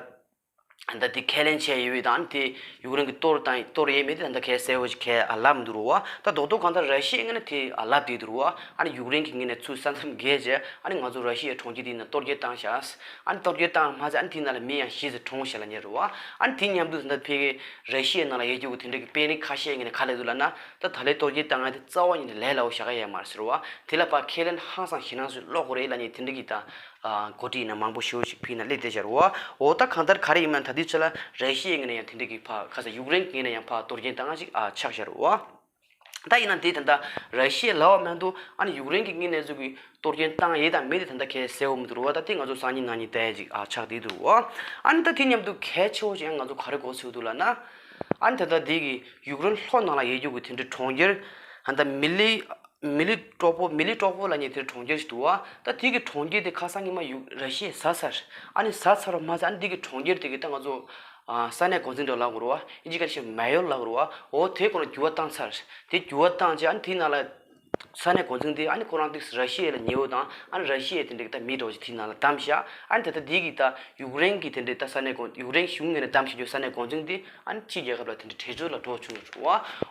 ད་ད་དེ་ཁས་ལེན་བྱས་ཡོད་པ་དང་། ཨ་ནི་དེ་ཡུཀ་རེན་གྱིས་གཏོར་དང་གཏོར་ཡས་མེད་དེ་ད་ལྟ་གལ་གསལ་པོ་ཞིག་གས་ཨ་ལབ་མི་འདུག་རེད་བ། ད་རྡོག་རྡོག་གང་ལྟར་ར་ཤི་ཡའི་ངོས་ནས་དེ་ཨ་ལབ་བསྡད་འདུག་རེད་བ། ཨ་ནི་ཡུཀ་རེན་གྱི་ངོས་ནས་ཚུར་ས་མཚམས་བརྒལ་རྗེས། ཨ་ནི་ང་ཚོ་ར་ཤི་ཡའི་གྲོང་ཁྱེར་དེའི་ནང་གཏོར་སྐྱོན་བཏང་ཤག་ཨ་ནི་གཏོར་སྐྱོན་བཏང་མ་ཚད། ཨ་ནི་དེའི་ནང་ལ་མི་ཡང་བཞི་ཙམ་གྲོངས་ཤག་ལབ་མཁན་རེད་བ། ཨ་ནི་དེ་མཉམ་དུ་ད་ལྟ་ཕ་གི་ར་ཤི་ཡའི་ནང་ལ་ཡོད་རྒྱུ་གི་དེ་འདྲ་གི་དཔོན་རིགས་ཁ་ཤས་ངོས་ནས་ག་ལབ་འདུག་ལབ་ན། ད་ད་ལོའི་གཏོར་སྐྱོན་བཏང་ཡ་དེ་རྩ་བ་ཉིད་ནས་ལས་སླ་པོ་བཞག་གི་ཡོད་མ་རེད་ཟེར་བ། དེ་ལ་ཕར་ཁས་ལེན་ཧང་སང་ཞེད་སྣང་ཚོས་སློག་དགོས་རེད་ལབ་མཁན་དེ་འདྲ་གི་ད་ཨ་འགོ་ཁྲིད་ཡིན་ན་མང་པོ་ཞེ་པོ་ཞིག་ཕ་གི་ནང་སླེབས་བསྡད་ཤག་རེད་བ། འོ་ད་གང་ལྟར་ག་རེ་ཡིན་མིན་ད་ལྟའི་ཆ་ལ་ར་ཤི་ཡའི་ངོས་ནས་ཡང་དེ་འདྲ་གི་ཕར་ཁ་ས་ཡུཀ་རེན་གྱི་ངོས་ནས་ཡང་ཕར་གཏོར་སྐྱོན་བཏང་ཡ་ཅིག་ཨ་ཆགས་ཤག་རེད་བ། ད་ཡིན་ན་དེ་ད་ལྟ་ར་ཤི་ཡ་ལབ་པ་མ་གཏོགས། ཨ་ནི་ཡུཀ་རེན་གྱི་ངོས་ནས་ཚུར་གི་གཏོར་སྐྱོན་བཏང་ཡས་དང་མེད་དེ་ད་ལྟ་གས་གསལ་པོ་མི་འདུག་རེད་བ། ད་དེ་ང་ཚོ་སང་ཉིན་གནངས་ཉིན་བལྟ་ཡ་ཅིག་ཨ་ཆགས་བསྡད་འདུག་རེད་བ། ཨ་ནི་ད་དེ་མཉམ་དུ་གལ་ཆེ་བོ་ཅིག་ཡང་ང་ཚོ་ག་རེ་གོ་ཚོད་འདུག་ལབ་ན། ཨ་ནི་ད་ལྟ་དེ་གི་ཡུཀ་རེན་ལྷོ་ནང་ལ་ཡོད་རྒྱུ་གི་དེ་འདྲའི་གྲོང་ཁྱེར། ཨ་ནི་ད་མི་ལི་མི་ལི་ཀྲོ་པོ་མི་ལི་ཀྲོ་པོ་ལབ་མཁན་དེ་གྲོང་ཁྱེར་ཞིག་འདུག་བ། ད་དེ་གི་གྲོང་ཁྱེར་དེ་ཁ་སང་ཉི་མ་ཡུ་ར་ཤི་ཡས་ཟ་ཚར། ཨ་ནི་ཟ་ཚར་བ་མ་ཟད། ཨ་ནི་དེ་གི་གྲོང་ཁྱེར་དེ་གི་ད་ང་ཚོ་ཨ་ས་གནས་འགོ་འཛིན་འདྲ་ལབ་དགོས་རེད་བ། ཨིན་ཇི་སྐད་ནས་མེ་ཡོར་ལབ་དགོས་རེད་བ། འོ་དེ་ཁོ་རང་འགྱུར་བ་བཏང་ཚར། དེ་འགྱུར་བ་བཏང་རྗེས། ཨ་ནི་དེའི་ནང་ལ་ས་གནས་འགོ་འཛིན་དེ། ཨ་ནི་ཁོ་རང་དེ་ར་ཤི་ཡ་ལ་ཉེ་བོ་དང་། ཨ་ནི་ར་ཤི་ཡའི་དེ་འདྲའི་ད་མི་འདྲ་བོ་ཅིག་དེའི་ནང་ལ་བདམས་ཤག་ཨ་ནི་ད་ལྟ་དེ་གི་ད་ཡུཀ་རེན་གྱི་དེ་འདྲའི་ད་ས་གནས་འགོ་ཡུཀ་རེན་གཞུང་ངོས་ནས་བདམས་བཞག་རྒྱུ་ས་གནས་འགོ་འཛིན་དེ། ཨ་ནི་ཕྱི་རྒྱལ་ཁབ་ལ་དེ་འདྲའི་བྲོས་བྱོལ་ལ་འགྲོ་བཅུག་བ།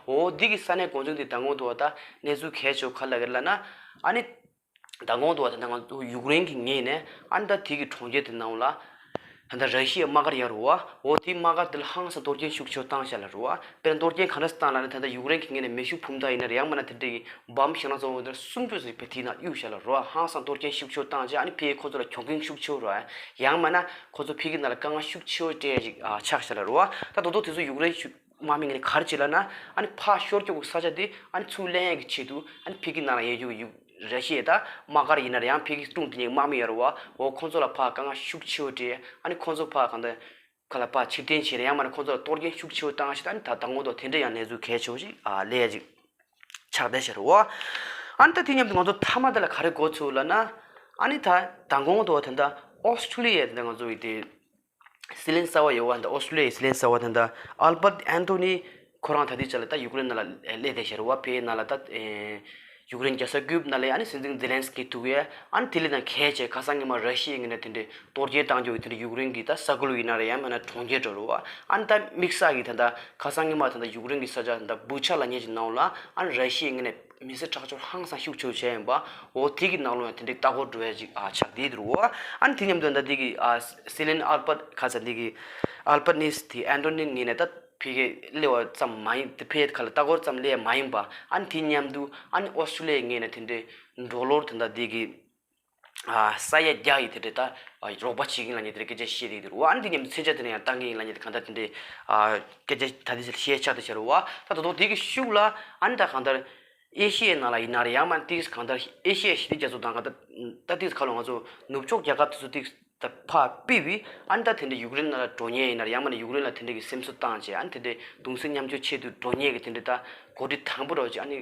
འོ་དེ་གི་ས་གནས་འགོ་འཛིན་དེ་མདང་དགོང་དུ་བ་ད་གནས་ཚུལ་གལ་ཆེ་བོ་ག་རེ་ལབ་ཀྱི་རེད་ལབ་ན། ཨ་ནི་མདང་དགོང་དུ་བ་ད་ལྟ་ང་ཚོ་ཡུཀ་རེན་གྱི་ངོས་ནས། ཨ་ནི་ད་དེ་གི་གྲོང་ཁྱེར་དེ་ནང་ལ་ད་ལྟ་ར་ཤི་ཡའི་དམག་སྒར་ཡོད་རེད་བ། འོ་དེའི་དམག་སྒར་དེ་ལ་ཧང་སང་གཏོར་སྐྱོན་ཤུགས་ཆེ་བོ་བཏང་ཤག་ལབ་རེད་བ། དཔེར་ན་གཏོར་སྐྱོན་ག་འདྲ་བཏང་ལབ་ན། ད་ལྟ་ཡུཀ་རེན་གྱི་ངོས་ནས་མེ་ཤུགས་འཕུར་མདའ་ཡིན་ན་རེད། ཡང་མིན་ན་དེ་འདྲ་གི་འབོམ་ཞེད་སྣང་ཚ་བོ་དེ་སུམ་ཅུ་ཙམ་ཕར་དེའི་ནང་གཡུགས་ཤག་ལབ་རེད་བ། ཧང་སང་གཏོར་སྐྱོན་ཤུགས་ཆེ་བོ་བཏང་རྗེས། ཨ་ནི་ཕར་ཁོ་ཚོ་ལ་གྱོང་གུན་ཤུགས་ཆེ་བོ་རེད། ཡང་མིན་ན་ཁོ་ཚོ་ཕ་གི་ནང་ལ་དཀའ་ངལ་ཤུགས་ཆེ་བོ་སྤྲད་ཡ་ཅིག་ཨ་ཆགས་ཤག་ལབ་རེད་བ། ད་དོ་དོ་དེ་ཚོ་ཡུཀ་རེན་གཞུང་དམག་མི་ངོས་ནས་ག་རེ་བྱས་ལབ་ན། ཨ་ནི་ཕར་ཤོར་རྒྱུ་གི་ས་ཆ་དེ་ཨ་ནི་ཚུར་ལེན་ཡ་གི་ཆེད་དུ། ཨ་ནི་ཕ་གི་ནང་ལ་ཡོད་རྒྱུ་གི་ཡུ་ར་ཤི་ཡའི་ད་དམག་སྒར་ཡིན་ན་རེད། ཡང་ཕ་གི་སྲིད་དྲུང་དེ་ཉིད་དམག་མི་ཡོད་རེད་བ། འོ་ཁོང་ཚོ་ལ་ཕར་དཀའ་ངལ་ཤུགས་ཆེ་བོ་སྤྲད། ཨ་ནི་ཁོང་ཚོ་ཕར་གང་ལྟར་ཁ་ལ་ཕར་ཕྱིར་འཐེན་བྱས་ནས། ཡང་མིན་ན་ཁོང་ཚོ་ལ་གཏོར་སྐྱོན་ཤུགས་ཆེ་བོ་བཏང་ཞིག་ད་ནི་ད་དང་པོ་དོ་དེ་འདྲ་ཡང་གནས་ཚུལ་གལ་ཆེ་བོ་ཞིག་ཨ་ལས་ཡ་ཅིག་ཆགས་བསྡད་ཤག་རེད་བ། ཨ་ནི་ད་དེ་མཉམ་དུ་ང་ཚོ་མཐའ་མ་དེ་ལ་ག་རེ་གོ་ཚུལ་ལབ་ན། ཨ་ནི་ད་དང་པོ་དོ་ད་ལྟ་ཨོ་སི་ཁྲུ་ལི་ཡའི་ད་ལྟ་ང་ཚོ་ཡི་དེ་སྲིད་བློན་གསར་པ་ཡོད་བ། ད་ཨོ་སི་ཁྲུ་ལི་ཡའི་སྲིད་བློན་གསར་པ་ད་ལྟ་ཨལ་བར་ཨན་ཐོ་ནི། ཁོ་རང་ད་ལྟའི་ཆ་ལ་ད་ཡུཀ་རེན་ནང་ལ་སླེབས་བསྡད་ཤག་རེད་བ། ཕ་གི་ནང་ལ་ད་ཨེ་ཡུཀ་རེན་རྒྱལ་ས་ཀིབ་ནང་ལ་ཨ་ནི་སྲིད་འཛིན་ཛེ་ལན་སི་ཀི་ཐུག་ཡས། ཨ་ནི་དེ་ལས་ད་གལ་ཆེ་ཁ་སང་ཉི་མ་ར་ཤི་ཡའི་ངོས་ནས་དེ་འདྲའི་གཏོར་རྒོལ་བཏང་རྒྱུ་དེ་འདྲ་ཡུཀ་རེན་གྱི་ད་ས་ཁུལ་ཡིན་ན་རེད། ཡང་མིན་ན་གྲོང་ཁྱེར་འདྲ་རེད་བ། ཨ་ནི་ད་དམིགས་བསལ་གྱི་ད་ད་ཁ་སང་ཉི་མ་ད་ད་ཡུཀ་རེན་གྱི་ས་ཆ་ད་བུ་ཆ་ལབ་མཁན་ཅིག་ནང་ལ། ཨ་ནི་ར་ཤི་ཡའི་ངོས་ནས་མི་སེར་ཁྲག་སྦྱོར་ཧང་སང་ཤུགས་ཆེ་བོ་བྱས་ཡིན་པ། འོ་དེ་གི་ནང་ལོགས་ཡང་དེ་འདྲའི་ལྟ་སྐོར་འགྲོ་ཡ་ཅིག་ཨ་ཆགས་བསྡད་འདུག་རེད་བ། ཨ་ནི་དེ་མཉམ་དུ་ད་དེ་གི་ཨ་སྲིད་བློན་ཨལ་བར་ཁ་ས་དེ་གི་ཨལ་བར་ནིས་དེ་ཨན་ཐོ་ནི་ངོས་ནས་ད་ཕ་གི་སླེབས་པ་ཙམ་མ་ཡིན། དེ་ཕ་གི་ཁ་ལ་ལྟ་སྐོར་ཙམ་སླེབས་ཡ་མ་ཡིན་པ། ཨ་ནི་དེ་མཉམ་དུ་ཨ་ནི་ཨོ་སི་ཁྲུ་ལི་ཡའི་ངོས་ནས་དེ་འདྲའི་ཌོ་ལར་ད་ལྟ་དེ་གི་ཨ་ས་ཡ་བརྒྱ་ཡི་དེ་འདྲའི་ད་ཨ་རོགས་པ་བྱེད་ཀྱི་ཡིན་ལབ་མཁན་དེ་འདྲའི་སྐད་ཆ་བཤད་བསྡད་འདུག་རེད་བ། ཨ་ནི་དེ་མཉམ་དུ་མཚོན་ཆ་དེ་འདྲ་ཡང་བཏང་གི་ཡིན་ལབ་མཁན་དེ་གང་ལྟར་དེ་འདྲའི་ཨ་སྐད་ཆ་ད་དེ་ཚོ་བཤད་ཆགས་བསྡད་ཤག་རེད་བ། ད་དོ་དོ་དེ་གི་ཤུགས་ལ། ཨ་ནི་ད་གང་ལྟར་ཨེ་ཤི་ཡའི་ནང་ལ་ཡིན་ན་རེད། ཡང་མིན་ན་ཏིག་གང་ལྟར་ཨེ་ཤི་ཡའི་ཞི་བདེ་རྒྱ་མཚོ་དང་། གང་ལྟར་ད་ཏིག་ཁ་ལོ་ང་ཚོ་ནུབ་ཕྱོགས་རྒྱལ་ཁབ་དེ་ཚོ་ཏིག་ད་ཕར་ཕུད་པའི། ཨ་ནི་ད་དེ་འདྲའི་ཡུཀ་རེན་ནང་ལ་འགྲོ་མཁན་ཡིན་ན་རེད། ཡང་མིན་ན་ཡུཀ་རེན་ལ་དེ་འདྲའི་གི་སེམས་གསོ་བཏང་བྱས། ཨ་ནི་དེ་འདྲའི་གདུང་སེམས་མཉམ་སྐྱེད་ཆེད་དུ་འགྲོ་མཁན་གྱི་དེ་འདྲའི་ད་འགོ་ཁྲིད་དང་པོ་རེད་བ་ཅིག་ཨ་ནི་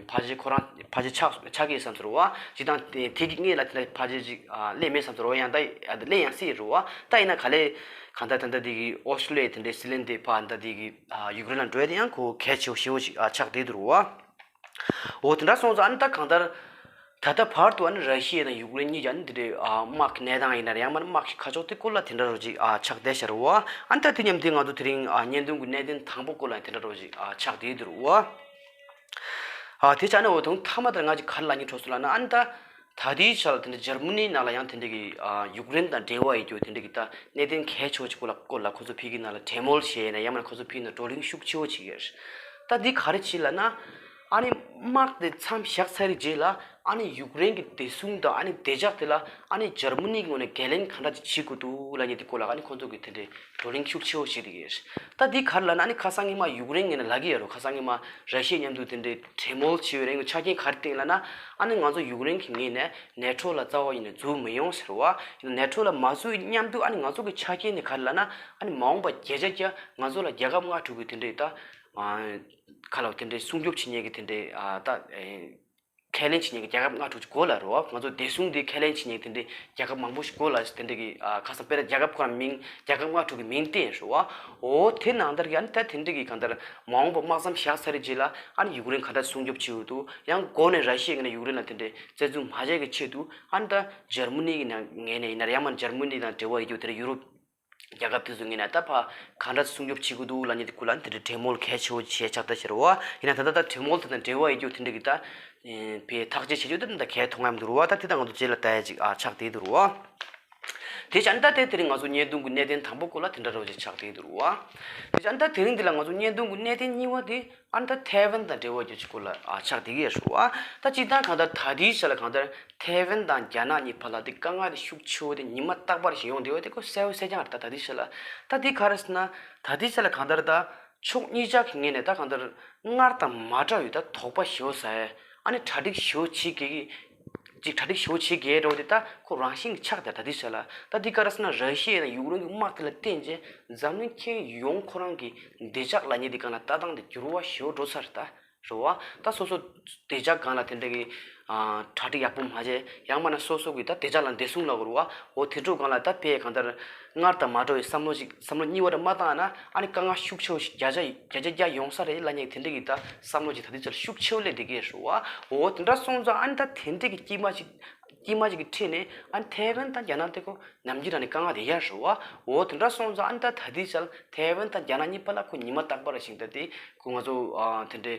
ཕལ་ཆེར་ཁོ་རང་ཕལ་ཆེར་ཆགས་ཆགས་ཀྱི་བསམ་ཚུལ་རེད་བ། ཅིག་དང་དེ་དེ་གི་སྔོན་ལ་དེ་འདྲ་ཕལ་ཆེར་ཅིག་སླེབས་མེད་བསམ་ཚུལ་རེད་བ། ཡང་ད་སླེབས་ཡང་སྲིད་རེད་བ། ད་ཡིན་ན་ག་ལེ་གང་ལྟར་ད་ལྟ་དེ་གི་ཨོ་སི་ཁྲུ་ལི་ཡའི་དེ་འདྲའི་སྲིད་བློན་དེ་ཕར་ད་དེ་གི་ཡུཀ་རེན་ལ་འགྲོ་ཡ་དེ་ཡང་ཁོ་གལ་ཆེ་བོ་ཞེ་པོ་ཅིག་ཆགས་བསྡད་འདུག་རེད་བ། འོ་དེ་འདྲ་སོང་ཙང་ཨ་ནི་ད་གང་ལྟར་ད་ལྟ་བར་དུ་ཨ་ནི་ར་ཤི་ཡ་དང་ཡུཀ་རེན་གཉིས་ཀྱི་ཨ་ནི་དེ་འདྲའི་ཨ་དམག་གི་གནས་སྟངས་ཡིན་ན་རེད། ཡང་མིན་ན་དམག་གི་ཁ་ཕྱོགས་དེ་སྐོར་ལ་དེ་འདྲ་རོ་ཅིག་ཨ་ཆགས་བསྡད་ཤག་རེད་བ། ཨ་ནི་ད་དེ་མཉམ་དུ་ང་ཚོ་དེ་རིང་ཨ་བརྙན་ཐུང་གི་གནད་དོན་དང་པོ་སྐོར་ལ་དེ་འདྲ་རོ་ཅིག་ཨ་ཆགས་བསྡད་འདུག་རེད་བ། ཨ་དེ་ཆ་ནས་འོ་དང་མཐའ་མ་དེར་ང་ཅིག་ག་རེ་ལབ་སྙིང་བྲོ་སོང་ལབ་ན། ཨ་ནི་ད་ད་ལྟའི་ཆར་དེ་འདྲ་འཇར་མ་ནི་ནང་ལ་ཡང་དེ་འདྲ་གི་ཨ་ཡུཀ་རེན་དང་འབྲེལ་བ་ཡོད་རྒྱུ་དེ་འདྲ་གི་ད་གནད་དོན་གལ་ཆེ་བོ་ཅིག་སྐོར་ལ་སྐོར་ལ་ཁོ་ཚོ་ཕ་གི་ནང་ལ་གྲོས་མོལ་བྱས་ཡིན་ན། ཡང་མིན་ན་ཁོ་ཚོ་ཕ་གི་ནང་བགྲོ་གླེང་ཤུགས་ཆེ་བོ་བྱེད་ཀྱི་ཡོད། ད་འདི་ག་རེ་བྱེད་ལབ་ན། ཨ་ནི་དམག་དེ་མཚམས་བཞག་ཚར་བའི་རྗེས་ལ། ཨ་ནི་ཡུཀ་རེན་གྱི་བདེ་སྲུང་དང་ཨ་ནི་བདེ་འཇགས་དེ་ལ་ཨ་ནི་འཇར་མ་ནི་གི་ངོས་ནས་འགན་ལེན་ག་འདྲ་ཅིག་བྱེད་དགོས་འདུག་ལབ་མཁན་དེ་སྐོར་ལ་ཨ་ནི་ཁོང་ཚོ་གིས་དེ་འདྲའི་བགྲོ་གླེང་ཤུགས་ཆེ་བོ་བྱེད་བསྡད་ཀྱི་ཡོད། ད་འདི་ག་རེ་ལབ་ན་ཨ་ནི་ཁ་སང་ཉི་མ་ཡུཀ་རེན་ངོས་ནས་ལབ་ཀྱི་ཡོད་རེད། ཁ་སང་ཉི་མ་ར་ཤི་ཡ་མཉམ་དུ་དེ་འདྲའི་གྲོས་མོལ་བྱས་པའི་རིང་གི་ཆ་རྐྱེན་ག་རེ་བཏིང་ལབ་ན། ཨ་ནི་ང་ཚོ་ཡུཀ་རེན་གྱི་ངོས་ནས་ནེ་ཊོ་ལ་རྩ་བ་ཡིན་ནས་འཛུལ་མི་ཡོང་ཟེར་བ། ཡིན་ན་ནེ་ཊོ་ལ་མ་འཛུལ་མཉམ་དུ་ཨ་ནི་ང་ཚོ་གི་ཆ་རྐྱེན་དེ་ག་རེ་ལབ་ན། ཨ་ནི་མ་འོངས་པ་བརྒྱ་ཆ་བརྒྱ་ང་ཚོ་ལ་རྒྱལ་ཁབ་ལྔ་དྲུག་གི་དེ་འདྲའི་ད་ཨ་ཁ་ལ་དེ་འདྲའི་སྲུང་སྐྱོབ་བྱེད་མཁན་གྱི་དེ་འདྲའི་ཨ་ད་ཨེ་ཁས་ལེན་བྱེད་མཁན་གྱི་རྒྱལ་ཁབ་ལྔ་དྲུག་ཅིག་དགོས་ལབ་རེད་བ། ང་ཚོ་བདེ་སྲུང་འདི་ཁས་ལེན་བྱེད་མཁན་དེ་འདྲའི་རྒྱལ་ཁབ་མང་པོ་ཞིག་དགོས་ལབ་དེ་འདྲ་གི་ཨ་ཁ་སང་དཔེར་ན་རྒྱལ་ཁབ་ཁོ་རང་མིང་རྒྱལ་ཁབ་ལྔ་དྲུག་གི་མིང་བཏོན་རེད་བ། འོ་དེ་ནང་ལྟར་གྱི་ཨ་ནི་ད་དེ་འདྲ་གི་གང་ལྟར་མ་འོངས་པ་དམག་མཚམས་བཞག་ཚར་རྗེས་ལ་ཨ་ནི་ཡུཀ་རེན་ག་འདྲ་སྲུང་སྐྱོབ་བྱེད་དགོས་འདུག་ཡང་འགོ་ནས་ར་ཤི་ཡའི་ངོས་ནས་ཡུཀ་རེན་ལ་དེ་འདྲའི་བཙན་འཛུལ་མ་བྱས་ཀྱི་ཆེད་དུ་ཨ་ནི་ད་འཇར་མ་ནི་གི་ནང་ངོས་ནས་ཡིན་ན་རེད། ཡང་མིན་འཇར་མ་ནི་དང་འབྲེལ་བ་ཡོད་རྒྱུ་དེ་འདྲ་ཡུ་རོབ་རྒྱལ་ཁབ་དེ་ཚོའི་ངོས་ནས་ད་ཕར་ག་འདྲ་སྲུང་སྐྱོབ་བྱེད་དགོས་འདུག་ལབ་མཁན་དེ་སྐོར་ལ་དེ་འདྲའི་གྲོས་མོལ་གལ་ཆེ་བོ་བྱས་ཆགས་བསྡད་ཤག་རེད་བ། ཡིན་ན་ད་ལྟ་ད་གྲོས་མོལ་དེ་དང་འབྲེལ་བ་ཡོད་རྒྱུ་དེ་འདྲ་གི་ད་ཕར་ཐག་གཅོད་བྱེད་རྒྱུ་དེ་ད་གལ་མཐོང་ཡ་མི་འདུག་རེད་བ། ད་དེ་ད་ང་ཚོ་རྗེས་ལ་ལྟ་ཡ་ཅིག་ཨ་ཆགས་བསྡད་འདུག་རེད་བ། དེ་བྱས་ན་ད་དེ་དེ་རིང་ང་ཚོ་བརྙན་ཐུང་གི་གནད་དོན་དང་པོ་སྐོར་ལ་དེ་འདྲ་རོ་ཅིག་ཆགས་བསྡད་འདུག་རེད་བ། དེ་བྱས་ན་ད་དེ་རིང་འདི་ལ་ང་ཚོ་བརྙན་ཐུང་གི་གནད་དོན་གཉིས་པ་དེ་ཨ་ནི་ད་ཐའེ་ཝན་དང་འབྲེལ་བ་རྒྱུ་ཅིག་སྐོར་ལ་ཨ་ཆགས་བསྡད་ཀྱི་ཡོད་རེད་བ། ད་སྤྱིར་བཏང་གང་ལྟར་ད་ལྟའི་ཆ་ལ་གང་ལྟར་ཐའེ་ཝན་དང་རྒྱ་ནག་གཉིས་བར་ལ་དེ་དཀའ་ངལ་དེ་ཤུགས་ཆེ་བོ་དེ་ཉི་མ་རྟག་པར་ཞིག་ཡོང་བསྡད་ཡོད་དེ་ཁོ་གསལ་བོ་གསལ་རྐྱང་རེད། ད་ད་ལྟའི་ཆ་ལ་ད་དེ་ག་རེ་ཟེར་ན། ད་ལྟའི་ཆ་ལ་གང་ལྟར་ད་ཕྱོགས་གཉིས་ཆ་གི་ངོས་ནས་ད་གང་ལྟར་སྔར་དང་མ་འདྲ་བའི་ད་དོགས་པ་ཞེ་པོ་ཟ་ཡ། ཨ་ནི་གྲ་སྒྲིག་ཞེ་པོ་བྱེད་དགོས་ཀྱི་ཅིག་གྲ་སྒྲིག་ཞེ་པོ་བྱེད་དགོས་འགྲོ་དེ་ད་ཁོ་རང་བཞིན་གྱི་ཆགས་ད་ད་ལྟའི་ཆ་ལ། ད་འདི་ག་རེ་ཟེར་ན་ར་ཤི་ཡ་དང་ཡུཀ་རེན་གྱི་དམག་དེ་ལ་བརྟེན་བྱས་འཛམ་གླིང་ཁྱོན་ཡོངས་ཁོ་རང་གི་བདེ་འཇགས་ལབ་མཁན་འདི་སྒང་ལ་ལྟ་སྟངས་དེ་འགྱུར་བ་ཞེ་པོ་འགྲོ་ཚར་ད། རེད་བ། ད་སོ་སོ་བདེ་འཇགས་སྒང་ལ་དེ་འདྲ་གི་ཨ་གྲ་སྒྲིག་ཡག་པོ་མ་བྱས། ཡང་མིན་ན་སོ་སོ་གི་ད་བདེ་འཇགས་ལ་བདེ་སྲུང་ལབ་དགོས་རེད་བ། འོ་དེ་འདྲ་སྒང་ལ་ད་དཔེ་གང་ལྟར་སྔར་དང་མ་འདྲ་བའི་བསམ་བློ་ཞིག་བསམ་བློ་གཉིས་པ་རེ་མ་བཏང་ན་ཨ་ནི་དཀའ་ངལ་ཤུགས་ཆེ་བོ་ཞིག་བརྒྱ་ཆ་བརྒྱ་ཆ་བརྒྱ་ཡོང་ས་རེད་ལབ་མཁན་དེ་འདྲ་གི་ད་བསམ་བློ་ཅིག་ད་ལྟའི་ཆར་ཤུགས་ཆེ་བོ་སླེབས་བསྡད་ཀྱི་རེད་བ། འོ་དེ་འདྲ་སོང་ཙང་ཨ་ནི་ད་དེ་འདྲ་གི་དཀྱིལ་མ་ཞིག་དཀྱིལ་མ་ཞིག་གི་ཁྲོད་ནས་ཨ་ནི་ཐའེ་ཝན་དང་རྒྱ་ནག་དེ་ཁོ་ནམ་རྒྱུན་རང་ནས་དཀའ་ངལ་དེ་ཡོད་རེད་བ། འོ་དེ་འདྲ་སོང་ཙང་ཨ་ནི་ད་ད་ལྟའི་ཆར་ཐའེ་ཝན་དང་རྒྱ་ནག་གཉིས་བར་ལ་ཁོ་ཉི་མ་རྟག་པར་ཞིག་ད་དེ་ཁོ་ང་ཚོ་ཨ་དེ་འདྲའི་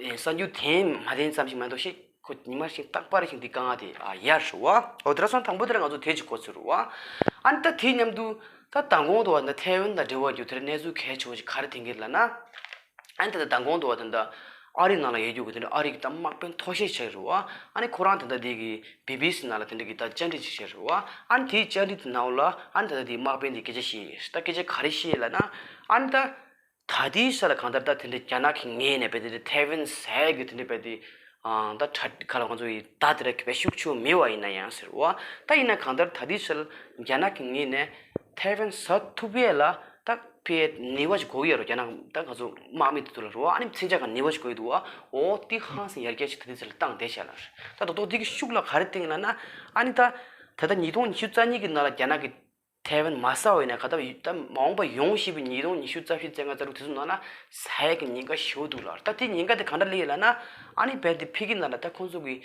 ཨེ་གསར་འགྱུར་དེ་མ་བསྟན་ཙམ་ཞིག་མ་གཏོགས་ཤིག་ཁོ་ཉི་མ་ཞིག་རྟག་པར་ཞིག་འདི་དཀའ་ངལ་དེ་ཨ་ཡོད་རེད་བ། འོ་དེ་འདྲ་སོང་དང་པོ་དེ་ལ་ང་ཚོ་དེ་ཅིག་གོ་ཚོད་རེད་བ། ཨ་ནི་ད་དེ་མཉམ་དུ་ད་མདང་དགོང་དུ་བ་ད་ཐའེ་ཝན་དང་འབྲེལ་བ་རྒྱུ་དེར་གནས་ཚུལ་གལ་ཆེ་བོ་ཞིག་ག་རེ་ཐོན་གྱི་ལབ་ན། ཨ་ནི་ད་ལྟ་མདང་དགོང་དུ་བ་དེ་འདྲ་ཨ་རི་ནང་ལ་ཡོད་རྒྱུ་གི་དེ་འདྲ་ཨ་རི་གི་ད་དམག་དཔོན་མཐོ་ཤོས་ཆགས་རེད་བ། ཨ་ནི་ཁོ་རང་དེ་འདྲ་དེ་གི་བི་བི་སི་ནང་ལ་དེ་འདྲ་གི་ད་བཅར་འདྲི་ཅིག་བྱས་རེད་བ། ཨ་ནི་དེའི་བཅར་འདྲི་དེ་ནང་ལ་ཨ་ནི་ད་ལྟ་དེའི་དམག་དཔོན་དེ་སྐད་ཆ་བཤད་ཡོད། ད་སྐད་ཆ་ག་རེ་བཤད་ལབ་ན། ཨ་ནི་ད་ད་ལྟའི་ཆ་ལ་གང་ལྟར་ད་དེ་འདྲ་རྒྱ་ནག་གི་ངོས་ནས་བས་དེ་འདྲ་ཐའེ་ཝན་ཟེར་གི་དེ་འདྲ་བས་དེ་ཨ་ད་ད་ག་ལ་ང་ཚོ་ཡི་ད་དེ་འདྲ་བས་ཤུགས་ཆེ་བོ་མེད་པ་ཡིན་ན་ཡང་ཟེར་བ། ད་ཡིན་ན་གང་ལྟར་ད་ལྟའི་ཆ་ལ་རྒྱ་ནག་གི་ངོས་ནས་ཐའེ་ཝན་ཟ་ཐུབ་ཡས་ལ་ད་ཕའི་ནུས་པ་ཞིག་དགོས་ཡོད་རེད། རྒྱ་ནག་ད་ང་ཚོ་དམག་མི་དེ་ཚོ་ལ་རེད་བ། ཨ་ནི་མཚོན་ཆ་གི་ནུས་པ་ཞིག་དགོས་འདུག་བ། འོ་དེ་ཧང་སང་ཡར་རྒྱས་ཞིག་ད་ལྟའི་ཆ་ལ་བཏང་བསྡད་བཞག་ལ་རེད། ད་རྡོག་རྡོག་དེ་གི་ཤུགས་ལ་ག་རེ་བཏིང་ལབ་ན། ཨ་ནི་ད་ད་ལྟ་ཉིས་སྟོང་ཉི་ཤུ་རྩ་གཉིས་ཀྱི་ནང་ལ་རྒྱ་ནག་གི་ཐའེ་ཝན་མ་ཟ་བ་ཡིན་ན་ག་ད་ད་མ་འོངས་པ་ཡོང་བཞིན་པའི་ཉིས་སྟོང་ཉི་ཤུ་རྩ་བཞི་རྩ་ལྔ་རྩ་དྲུག་དེ་ཚོ་ནང་ལ་ཟ་ཡས་ཀྱི་ཉེན་ཁ་ཞེ་པོ་འདུག་ལ། ད་དེ་ཉེན་ཁ་དེ་ག་འདྲ་སླེབས་ཡོད་ལབ་ན། ཨ་ནི་བས་དེ་ཕ་གི་ནང་ལ་ད་ཁོང་ཚོ་གི་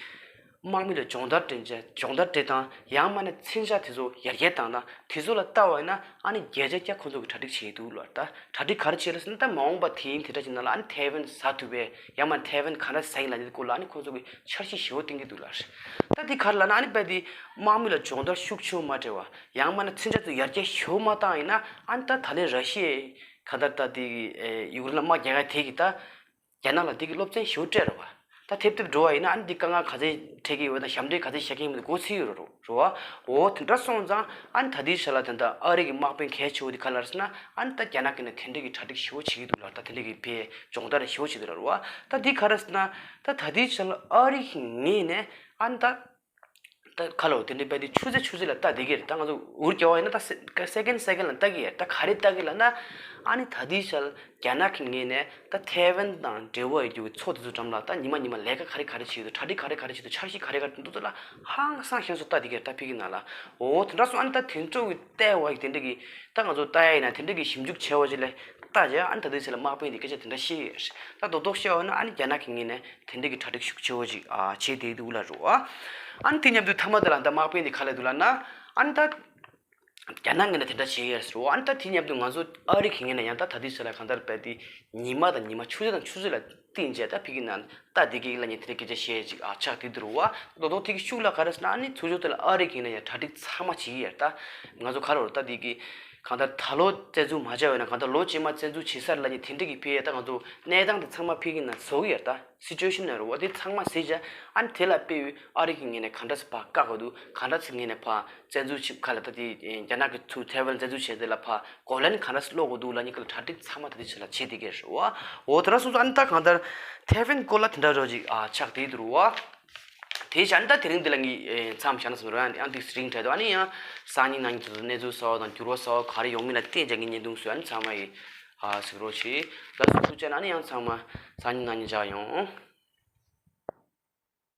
དམག་མི་ལ་སྦྱོང་བརྡར་སྤྲད་བྱས་སྦྱོང་བརྡར་སྤྲད་དང་ཡང་མིན་ན་མཚོན་ཆ་དེ་ཚོ་ཡར་རྒྱས་བཏང་དང་དེ་ཚོ་ལ་ལྟ་བ་ཡིན་ན་ཨ་ནི་བརྒྱ་ཆ་བརྒྱ་ཁོང་ཚོ་གི་གྲ་སྒྲིག་བྱས་འདུག་ལ། ད་གྲ་སྒྲིག་ག་རེ་བྱས་ལ་ཟེར་ན་ད་མ་འོངས་པ་དེ་ཡིན་དེ་འདྲ་ཅིག་ནང་ལ་ཨ་ནི་ཐའེ་ཝན་ཟ་ཐུབ་པས་ཡང་མིན་ན་ཐའེ་ཝན་ག་འདྲ་ཟ་ཡིན་ལབ་ནི་སྐོར་ལ་ཨ་ནི་ཁོང་ཚོ་གི་འཆར་གཞི་ཞེ་པོ་བཏིང་གི་འདུག་ལ། ད་དེ་ག་རེ་ལབ་ན་ཨ་ནི་བས་དེ་དམག་མི་ལ་སྦྱོང་བརྡར་ཤུགས་ཆེ་བོ་མ་སྤྲད་པ། ཡང་མིན་ན་མཚོན་ཆ་ཚོ་ཡར་རྒྱས་ཞེ་པོ་མ་བཏང་ཡིན་ན་ཨ་ནི་ད་ད་ལན་ར་ཤི་ཡའི་ག་ད་ད་དེ་ཡུཀ་རེན་ལ་དམག་རྒྱག་ཡ་དེ་གི་ད་རྒྱ་ནག་ལ་དེ་གི་སློབ་ཚན་ཞེ་པོ་སྤྲད་རེད་བ། ད་ཐེབས་ཐེབས་འགྲོ་བ་ཡིན་ན་ཨ་ནི་འདི་དཀའ་ངལ་ག་ཚད་འཕྲད་ཀྱི་ཡོད་དང་ཞབས་འདྲེན་ག་ཚད་བྱེད་ཀྱི་ཡིན་མིན་འགོ་ཚུགས་ཡོད་རེད་བ། འོ་དེ་འདྲ་སོང་ཙང་ཨ་ནི་ད་ལྟའི་ཆ་ལ་ད་ལྟ་ཨ་རི་གི་དམག་དཔོན་གལ་ཆེ་བོ་དེ་ག་ལ་རེད་ཟེར་ན་ཨ་ནི་ད་རྒྱ་ནག་གི་ནས་དེ་འདྲ་གི་གྲ་སྒྲིག་ཞེ་པོ་བྱེད་ཀྱི་འདུག་ལ། ད་དེ་འདྲ་གི་ཕའི་སྦྱོང་བརྡར་ཞེ་པོ་བྱེད་ཀྱི་འདུག་ལ་རེད་བ། ད་འདི་ག་རེད་ཟེར་ན་ད་ད་ལྟའི་ཆ་ལ་ཨ་རི་གི་ངོས་ནས་ཨ་ནི་ད། ད་ཁ་ལོ་དེ་འདྲའི་བས་དེ་ཆུ་ཚོད་ཆུ་ཚོད་ལ་ལྟ་བསྡད་ཀྱི་རེད། ད་ང་ཚོ་འུར་རྒྱག་པ་ཡིན་ན་ད་སེ་ཀན་སེ་ཀན་ལ་ལྟ་གི་ཡོད། ད་ག་རེ་ལྟ་གི་ལབ་ན་ཨ་ནི་ད་ལྟའི་ཆར་རྒྱ་ནག་གི་ངོས་ནས་ད་ཐའེ་ཝན་དང་འབྲེལ་བ་ཡོད་རྒྱུ་གི་མཚོ་དེ་ཚོ་འགྲམ་ལ་ད་ཉི་མ་ཉི་མ་ལས་ཀ་ག་རེ་ག་རེ་བྱེད་ཡོད་འདུག་གྲ་སྒྲིག་ག་རེ་ག་རེ་བྱེད་འདུག་འཆར་གཞི་ག་རེ་ག་རེ་འདུག་ལ་ཧང་སང་ཤེས་སུ་ལྟ་བསྡད་ཀྱི་རེད། ད་ཕ་གི་ནང་ལ་འོ་དེ་འདྲ་སོང་ཨ་ནི་ད་དེ་ཚོ་གི་ལྟ་བ་ཡི་དེ་འདྲ་གི་ད་ང་ཚོ་ལྟ་ཡ་ཡིན་ན་དེ་འདྲ་གི་ཞིབ་འཇུག་བྱས་པ་ཅིག་ལས་ལྟ་བྱས་ཨ་ནི་ད་ལྟའི་ཆར་ལ་དམག་དཔོན་དེ་སྐད་ཆ་དེ་འདྲ་བཤད་ཡོད་རེད། ད་རྡོག་རྡོག་བཤད་པ་ན་ཨ་ནི་རྒྱ་ནག་གི་ངོས་ནས། དེ་འདྲ་གི་གྲ་སྒྲིག་ཤུགས་ཆེ་བོ་ཅིག་ཨ་བྱས་བསྡད་འདུག་ལ་རེད་བ། ཨ་ནི་དེ་མཉམ་དུ་མཐའ་མ་དེ་ལ་ད་དམག་དཔོན་དེ་ག་ལ་འདུག་ལབ་ན། ཨ་ནི་ད་རྒྱ་ནག་ངོས་ནས་དེ་འདྲ་བྱས་ཡོད་རེད་བ། ཨ་ནི་ད་དེ་མཉམ་དུ་ང་ཚོ་ཨ་རི་གི་ངོས་ནས་ཡང་ད་ད་ལྟའི་ཆ་ལ་གང་ལྟར་བས་དེ་ཉི་མ་དང་ཉི་མ་ཆུ་ཚོད་དང་ཆུ་ཚོད་ལ་བསྟུན་བྱས་ད་ཕ་གི་ནང་ལྟ་བསྡད་ཀྱི་ལབ་མཁན་དེ་འདྲ་སྐད་ཆ་བཤད་ཅིག་ཨ་ཆགས་བསྡད་འདུག་རེད་བ། རྡོག་རྡོག་དེ་གི་ཤུགས་ལ་ག་རེ་ཟེར་ན་ཨ་ནི་ཚུར་ཕྱོགས་དེ་ལ་ཨ་རི་གི་ངོས་ནས་ཡང་གྲ་སྒྲིག་ཚང་མ་བྱེད་ཀྱི་ཡོད་རེད། ད་ང་ཚོ་ག་རེ་རེད་ད་དེ་གི་ གང་ལྟར་ད་ལོ་བཙན་འཛུལ་མ་བྱས་པ་ཡིན་ན་གང་ལྟར་ལོ་རྗེས་མ་བཙན་འཛུལ་བྱེད་ས་ལ་ནི་དེ་འདྲ་གི་ཕི་ཡ་ད་ང་ཚོ་གནས་སྟངས་དེ་ཚང་མ་ཕི་གི་ན་བཟོ་གི་ཡོད་ད། སི་ཅུ་ཨེ་ཤན་ནི་རེད་བ། དེ་ཚང་མ་ཟེར་བྱས་ཨ་ནི་དེ་ལ་དཔེ་ཡོད་ཨ་རི་གི་ངོས་ནས་གང་འདྲ་སེ་ཕར་བཀག་དགོས་འདུག་གང་འདྲ་སེ་ངོས་ནས་ཕར་བཙན་འཛུལ་བྱེད་ཁ་ལ་ད་དེ་རྒྱ་ནག་གི་ཚུར་ཐའེ་ཝན་བཙན་འཛུལ་བྱས་དེ་ལ་ཕར་གོ་ལན་གང་འདྲ་སེ་སློག་དགོས་འདུག་ལ་ནི་ག་ལ་གྲ་སྒྲིག་ཚང་མ་ད་དེ་ཆ་ལ་བྱེད་དེ་གས་རེད་བ། འོ་དེ་ར་སོང་ཙང་ཨ་ནི་ད་གང་ལྟར་ཐའེ་ཝན་སྐོར་ལ་དེ་འདྲ་རོ་ཅིག་ཨ་ཆགས་དེ་འདུག་རེད་བ། དེ་བྱས་ཨ་ནི་ད་དེ་རིང་འདི་ལ་ངས་མཚམས་བཞག་ན་བསམ་རེད། ཨ་ནི་ཡང་ཏིག་རིང་དྲགས་འདུག་ཨ་ནི་ཡང་སང་ཉིན་གནངས་ཉིན་དུ་གནས་ཚུལ་གསར་བ་དང་འགྱུར་བ་གསར་བ་ག་རེ་ཡོང་མིན་ལ་བལྟས་བྱས་ངས་བརྙན་ཐུང་བཟོས། ཨ་ནི་ཚང་མ་ཡིས་ཨ་གཟིགས་རོགས་བྱེད། ལགས་སོ། ཐུགས་རྗེ་གནང་། ཨ་ནི་ཡང་ཚང་མ་སང་ཉིན་གནངས་ཉིན་མཇལ་ཡོང་།